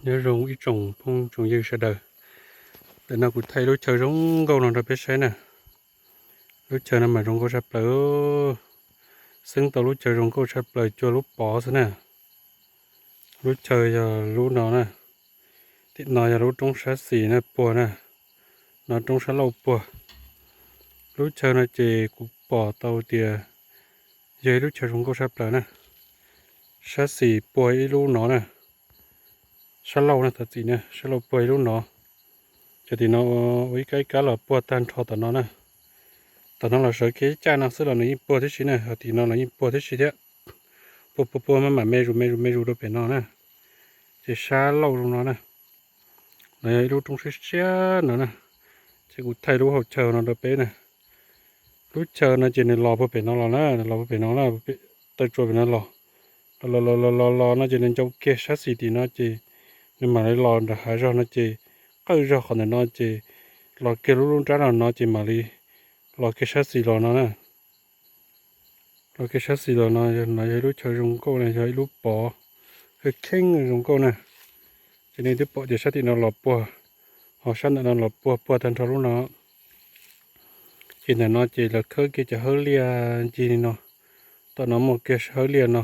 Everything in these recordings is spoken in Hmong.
Nyob zoo ib tsoom phooj tsoom ywg sawv daws. Ntawm no kuv thaij lub chaw zoo nkauj no rau peb saib na. Lub chaw no mas zoo nkauj tshaj plaws. Xeeb tau lub chaw zoo nkauj tshaj plaws cuag lub pov xwb na. Lub chaw yog lub no na. Tim no yog lub roob sab xis na puag na. No roob sab laug puag. Lub chaw no ces kuv pom tau tias yog ib lub chaw zoo nkauj tshaj plaws na. Sab xis puag ib lub no na. Sab laug na, thov txim na, sab laug puag ib lub no. Cov tim no ua ib kab ib kab los puag tag nrho tom no na. Tom no los sawv kiag ib caj no xwb los nws yeej puag tib si na, ho tim no los yeej puag tib si thiab. Puag puag puag maj mam me zus me zus me zus rau pem no na. Ces sab laug zoo no na. No yog ib lub roob siab siab no na. Ces kuv thaij lub hauv chaw no rau peb na. Lub chaw no ces nws los puag pem no los na, nws los puag pem no na, taw tsua pem no los. Los los los los los no ces nws ncau kiag sab xis tim no ces nws mam li los nram hav zog no ces qawj zog qhov ntawm no ces los kiag lub lub nrab no no ces mam li los kiag sab xis los no na. Los kiag sab xis los no, no yog ib lub chaw zoo nkauj na, yog ib lub pov kheej kheej zoo nkauj na. Ces nej twb pom tias sab tim no los puag, ho sab ntawm no los puag puag tag nrho lub no. Ces ntawm no ces lawv khawb kiag cov hawb liaj ncig li no. Tom no muaj kiag hawb liaj no.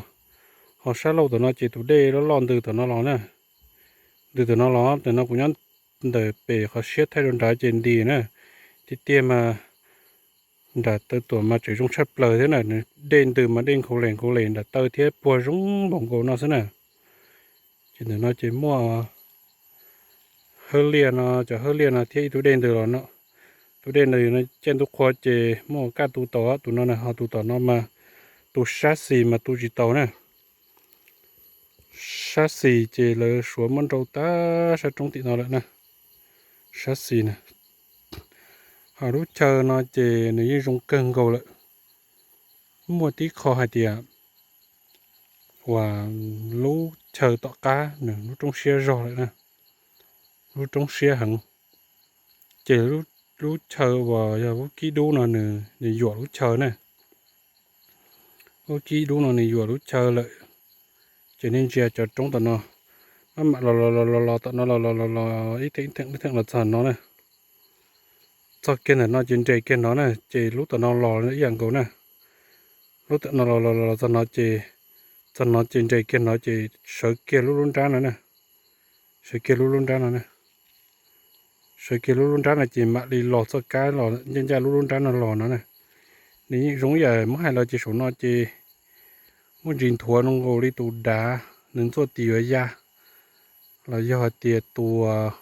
Ho sab laug tom no ces tus dej loj loj ntws tom no los na. Ntws tom no los, ntawm no kuv nyob ntawm pem qhov siab thaij rau nrad ces nti na. Tiag tiag mas nram Taw Tuam mas tseem zoo tshaj plaws thiab na, nws dej ntws mas dej nkhaus lem nkhaus lem nram taw thiab puag zoo npaum nkaus no xwb na. Ces ntawm no ces muaj hawb liaj no, cov hawb liaj no thiab ib tug dej ntws los no. Tus dej ntws no caij ntuj qhua ces muaj kaj tu tau, tus no na, ho tus tom no mas tus sab xis mas tu tsis tau na. Sab xis ces lawv suav muab nrau tag sab roob tim no lawm na. Sab xis na. Ho lub chaw no ces nws yeej zoo kawg nkaus lawm. Muaj tib qho hais tias uas lub chaw tom qab nws lub roob siab zog lawm na, lub roob siab heev. Ces lub chaw uas yog Vub Kib Dub no nws yuam lub chaw na. Vub Kib Dub no nws yuam lub chaw lawm. Ces nej ntsia cov roob tom no, maj mam los los los los tom no los los los los ib theem ib theem ib theem los txog no na. Txog kiag ntawm no ces nres kiag no na, ces lub tom no los ib yam nkaus na. Lub tom no los los los txog no ces, txog no ces nres kiag no ces sawv kiag lub lub nrab no na. Sawv kiag lub lub nrab no na. Sawv kiag lub lub nrab no ces mam li los txoj kab los ncaj ncaj lub lub nrab no los no na. Nws yeej zoo ib yam muab hais los ces saum no ces muaj ntsis nthuav no nkaus li tus dav nws ntxuaj tis yuav ya, los yog hais tias tus,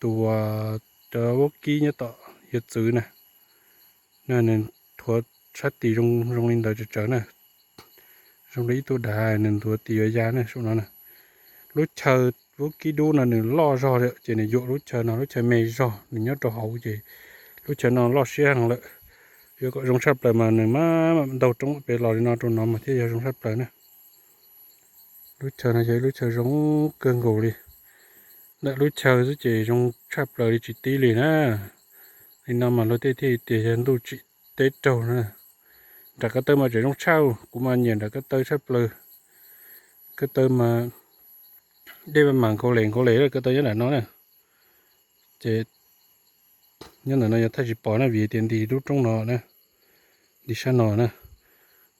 tus, cov vaub kib nyob tom yuav txwv na, nws nthuav sab tis zoo zoo li ntawd tsawv tsawv na. Zoo li ib tug dav nws nthuav tis yuav ya na saum no na. Lub chaw vaub kib dub no nws loj zog li ces nws yuam lub chaw no, lub chaw me zog nws nyob rau hauv ces lub chaw no loj siab heev lawm. Yuav kom zoo tshaj plaws mas nws mam ntaug roob pem los li no rau no mas thiaj yog zoo tshaj plaws na. Lub chaw no yog ib lub chaw zoo kawg nkaus li. Ntawm lub chaw xwb ces zoo tshaj plaws li tsis tib li na. Li no mas luag tej thiaj tias yog ntuj tsim teb raug na. Nram ko taw mas tseem zoo tshaj, kuv mas nyiam nram ko taw tshaj plaws. Ko taw mas dej mas mas nkaus lem nkaus lem lawm, ko taw nyob nram no na. Ces nyob ntawm no yog thaij tsis pom na vim tias nti lub roob no na, nti sab no na.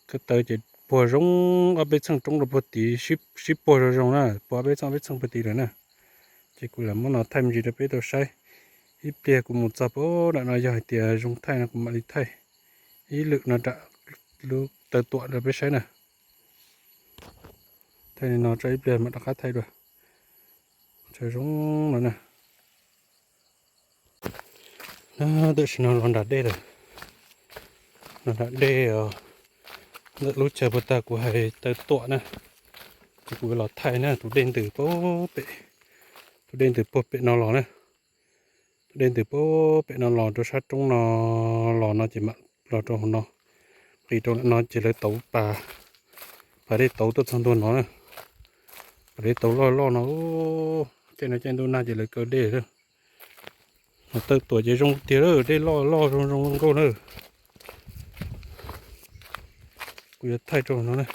Ko taw ces puag zoo ob peb txheej roob rau puag tid, sib puag zoo zoo na, puag ob peb txheej ob peb txheej puag tid lawm na. Ces kuv lam muab no thaij me ntsis rau peb tau saib. Ib pliag kuv mus txog puag nram no yog hais tias zoo thaij no kuv mam li thaij ib lwm no nram lub taw tuam rau peb saib na. Thaij li no tso ib pliag mam rov qab thaij dua. Chaw zoo no na. Tam sim no los nram dej lawm. Los nram dej os. Ntawm lub chaw puag ta kuv hais taw tuam na, ces kuv los thaij na, tus dej ntws puag pem, tus dej ntws puag pem no los na. Tus dej ntws puag pem no los rau sab roob no, los no ces mam los rau hauv no. Nqis rau ntawm no ces lawv tauv pas, pas dej tauv tuaj txog ntua no na. Pas dej tauv loj loj no, caij no caij ntuj nag ces lawv kaw dej lawm. Taw tuam ces zoo tiag lawm, dej loj loj zoo zoo nkauj na. Kuv yuav thaij rau no na.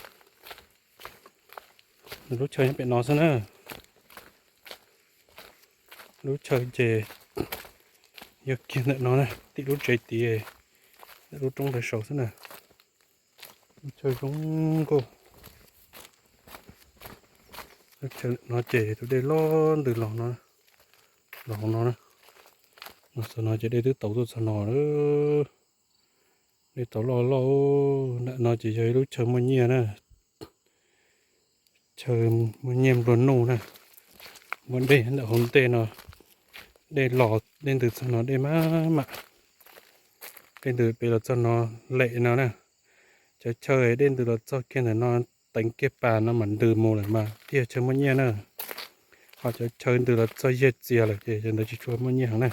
Nws lub chaw nyob pem no xwb na. Lub chaw ces yog kiag ntawm no na, tim lub tsev tid, ntawm lub roob ntawd saud xwb na. Lub chaw zoo nkauj. Lub chaw ntawm no ces tus dej loj ntws los no, los hauv no na. Los txog no ces dej twb tauv tuaj txog no lawm. Dej tauv loj loj. Ntawm no ces yog ib lub chaw muaj nyiaj na, chaw muaj nyiaj nplua nuj na. Muaj dej ntawm hauv ntej no, dej los dej ntws txog no dej maj mam. Dej ntws pem los txog no lem no na. Cov chaw dej ntws los txog kiag ntawm no, teev kiag pas no mam ntws mus lawm mas thiaj chaw muaj nyiaj na. Ho cov chaw ntws los txog yawg txias lawm ces cov ntawd tsis tshua muaj nyiaj heev na.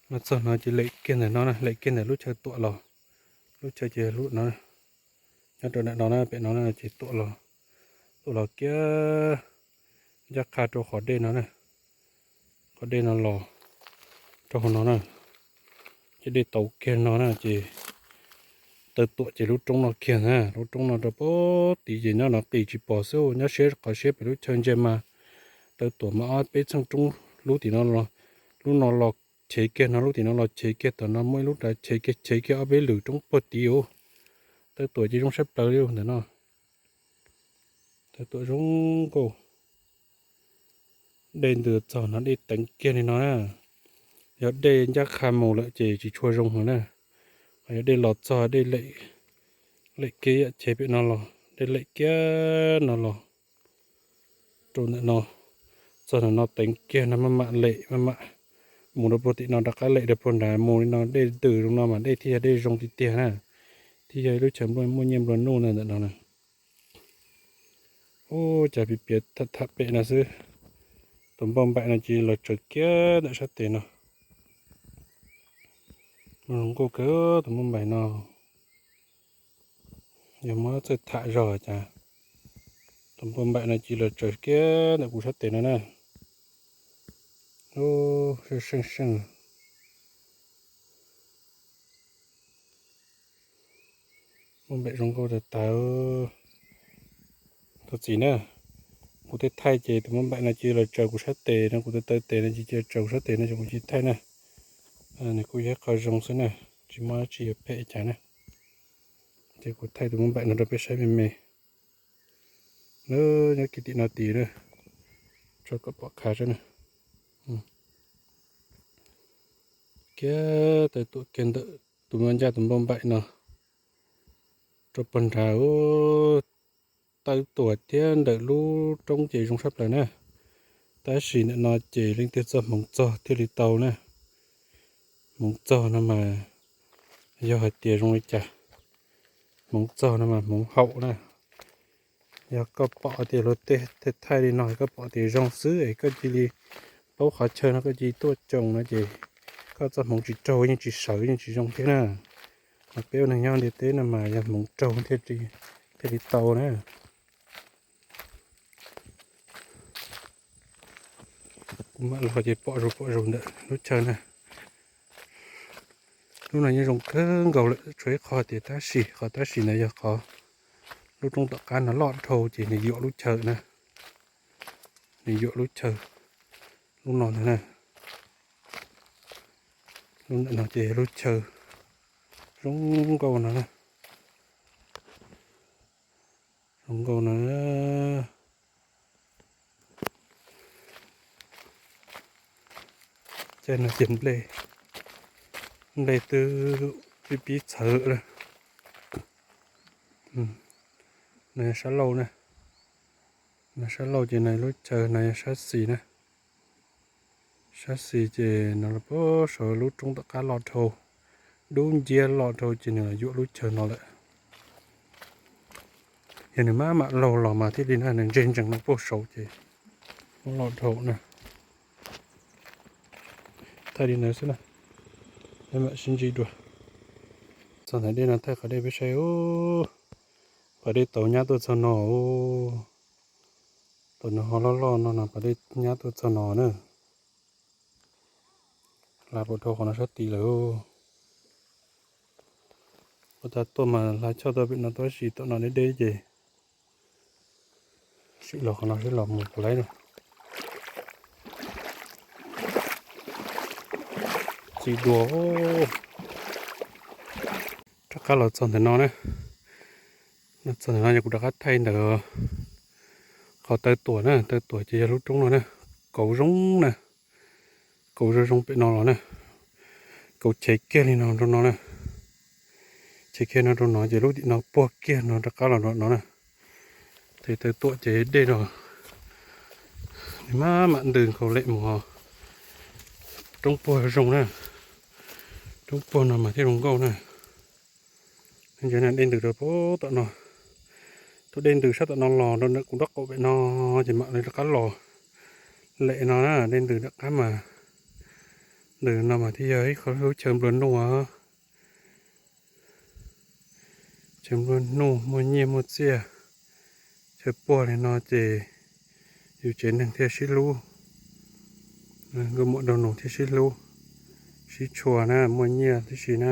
Los txog no ces lem kiag ntawm no na, lem kiag ntawm lub chaw tuam los. Lub chaw ces lub no, nyob rau ntawm no na, pem no na ces tuam los, tuam los kiag ncaj qha rau qhov dej no na. Qhov dej no los rau hauv no na, ces dej tauv kiag no na ces taw tuam ces lub roob no kiag na, lub roob no rau pem tid ces nyob no qis tsis pom xwb, nyob siab qhov siab pem lub chaw ntsia mas taw tuam mas ob peb txheej roob, lub tim no, lub no los chev kiag no, lub tim no los chev kiag, tom no muaj ib lub nrad chev kiag, chev kiag ob peb lwm roob puag tid os. Taw tuam ces zoo sab plaws li ntawm no. Taw tuam zoo nkauj. Dej ntws txog no dej teev kiag li no na. Yog dej ncaj qha mus lawm ces tsis tshua zoo heev na. Ho yog dej los txog dej lem, lem kiag yam chev pem no los, dej lem kiag no los rau ntawm no, txog ntawm no teev kiag no maj mam lem maj mam mus rau puag tim no rov qab lem rau puag nrad mus li no, dej ntws zoo no mas dej thiaj yog dej zoo tiag tiag na. Thiaj yog ib lub chaw muaj nyiaj nplua nuj na ntawm no na. Ub, cas piav piav tham tham pem no xwb. Tus npauj npaim no cia li los tsaws kiag ntawm sab tes no. Zoo nkauj kawg tus npauj npaim no. Yog muab txawj tham zog cas tus npauj npaim no cia li los tsaws kiag ntawm kuv sab tes no na. Ub, seej seej. Npauj npaim zoo nkauj tas tas. Thov txim na, kuv tej thaij ces tus npauj npaim no cia li los tsaws kuv sab tes no, kuv taw taw tes no ces cia li tsaws kuv sab tes no ces kuv cia li thaij na. Nws kuj yog ib qho zoo xwb na, tsis muaj dab tsi yuav phem cas na. Ces kuv thaij tus npauj npaim no rau peb saib me me. Nyob kiag tim no tid na, tso kom pom qab saib na. Kiag taw tuam kiag ntawm tus ncaj tus npauj npaim no rau puag nrad. Taw tuam thiab ntawm lub roob ces zoo sab plaws na. Tab sis ntawm no ces leej twg txoj hmoov txog thiaj li tau na. Hmoov txog no mas yog hais tias zoo li cas, hmoov txog no mas hmoov haum na. Yog koj pom tias luag tej thaij li no koj pom tias zoo xwb es koj cia li paub qhov chaw no koj cia li tuaj coo no ces koj txoj hmoov tsis raug yeej tsis sawv yeej tsis zoo thiab na. Mas peb ua neeg nyob ntiaj teb no mas yog hmoov raug thiaj li tau na. Kuv mam los ces pom zus pom zus ntawm lub chaw na. Lub no yeej zoo kawg nkaus lawm, tshuav ib qho tias tab sis, qhov tab sis ntawd yog qhov lub roob tom qab no loj dhau ces nws yuam lub chaw na. Nws yuam lub chaw, lub no ntag na. Lub ntawm no ces yog lub chaw zoo nkauj no na. Zoo nkauj no. Caij no ces nplej, nplej twb pib pib txhawv lawm. No yog sab laug na. No sab laug ces no lub chaw no yog sab xis na. Sab xis ces no los puag saud lub roob tom qab loj dhau, dub nciab loj dhau ces nws los yuam lub chaw no lawm. Yog nws maj mam laug los mas thiaj li na, nws ntseg ntsees no puag saud ces loj dhau na. Thaij li ntawd xwb na, peb mam sib ntsib dua. Txog ntawm dej no thaij qhov dej peb saib. Qhov dej tauv nyab tuaj txog no. Tau no ho loj loj no no qhov dej nyab tuaj txog no na. Hla puas dhau qhov no sab tid lawm. Ua tas tuaj mas hla choj tuaj pem no tab sis tom no deb deb ces sim los qhov no seb los mus puas laib na. Li dua, rov qab los txog ntawm no na. Los txog ntawm no yog kuv rov qab thaij ntawm qhov taw tuam na, taw tuam ces yog lub roob no na, kauv zoo na, kauv zoo zoo pem no los na, kauv chev kiag li no rau no na, chev kiag no rau no ces lub tim no puag kiag no rov qab los no na. Ces taw tuam ces dej no nws maj mam ntws nkaus lem mus, roob puag zoo na, roob puag no mas thiaj zoo nkauj na. Ntsia dej ntws rau puag tom no, tus dej ntws sab tom no los rau ntawm kuv nraub qaum pem no ces mam li rov qab los lem no na. Dej ntws rov qab mas, ntws no mas thiaj yog ib qho lub chaw nplua nuj os. Chaw nplua nuj muaj nyiaj muaj txiaj, chaw puag li no ces yus tsev neeg thiaj sib hlub, nkauj muam nraug nus thiaj sib hlub, sib tshua na, muaj nyiaj tib si na.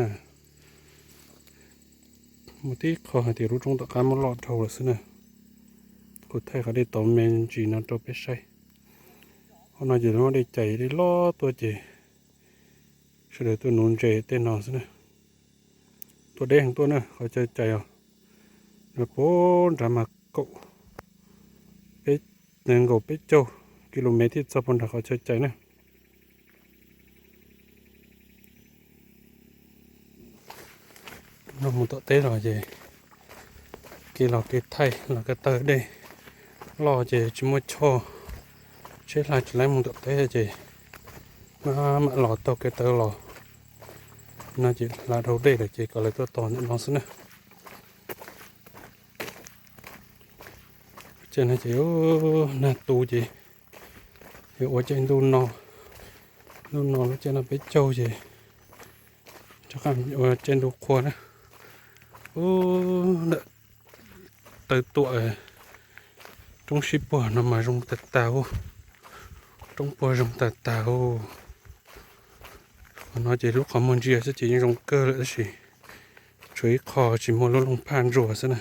Muaj tib qho hais tias lub roob tom qab muab loj dhau lawm xwb na. Kuv thaij qhov dej tauv me ntsis no rau peb saib. Qhov no ces lub dej cais dej loj tuaj ces sawv daws tuaj nuv ntses tej no xwb na. Tuaj deb heev tuaj na, qhov chaw cais os, no puag nrad mas kaum peb, nkaum peb caug ki lo mev thiaj txog puag nram qhov chaw cais na. No mus tom teb los ces kev los kev thaij los kev taw dej loj ces tsis muaj choj, tsheb hla tsis laib mus tom teb ces maj mam los taug kev taw los no ces hla dhau dej lawm ces kom lawv tuaj tos ntawm no xwb na. Lub caij no ces nag tu ces yuav ua caij ntuj no, ntuj no lub caij no peb caug ces rov qab ua caij ntuj qhua na. Ub, ntawm taw tuam roob sib puag no mas zoo tag tag, roob puag zoo tag tag. Qhov no ces lub qhov muag ntsia xwb ces yeej zoo kawg lawm tab sis tshuav ib qho tsis muaj lub looj phaj ntsuas xwb na.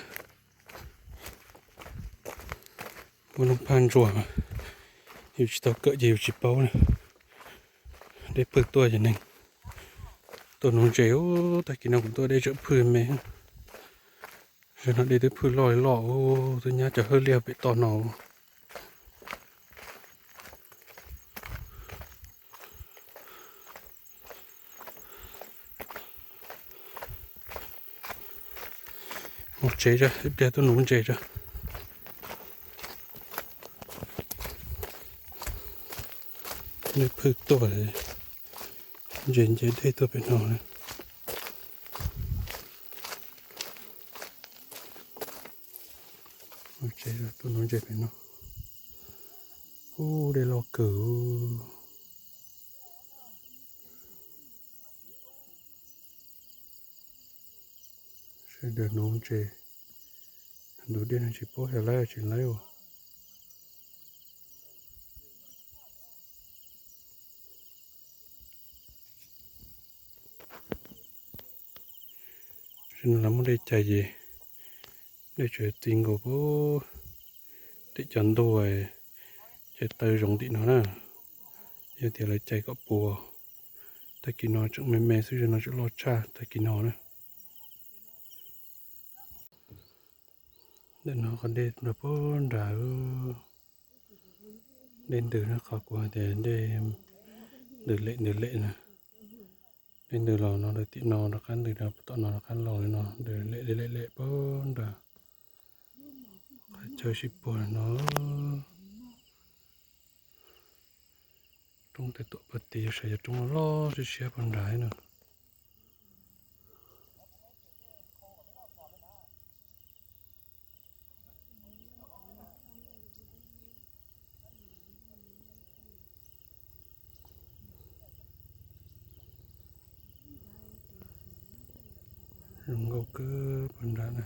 Muaj looj phaj ntsuas, yus tsis tau kawm ces yus tsis paub na. Dej pwg tuaj ces neeg tuaj nuv ntses. Ub, tag kis no kuv tuaj dej tseem phwj me. Zaum no dej twb phwj loj li loj, twb nyab cov hawj liaj pem toj no. Mus tsev tso, ib pliag tuaj nuv ntses tso. Dej phwj tuaj, ntses nce dej tuaj pem no. Mus tsev, tuaj nuv ntses pem no. Ub, dej loj kawg. Sawv daws nuv ntses, ntug dej no tsis paub yog laib tsis laib ua. Tam sim no lawv muab dej cais ces dej tseem txi nkaus puag tim cov ntug, cov taw zoov tim no na. Yog tias lawv cais kom puas, tag kis no tseem me me xwb, zaum no tseem loj tshaj tag kis no na. Ntawm no qhov dej rau puag nrad, dej ntws na, qhov kuv hais tias dej ntws lem ntws lem na. Dej ntws los no rau tim no rov qab ntws rau tom no rov qab los li no, ntws lem lem lem puag nrad. Qhov chaw sib puag no, roob tej tuam pag tis, yog sav yog roob loj siab siab puag nrad na. Zoo nkauj kawg puag nrad na.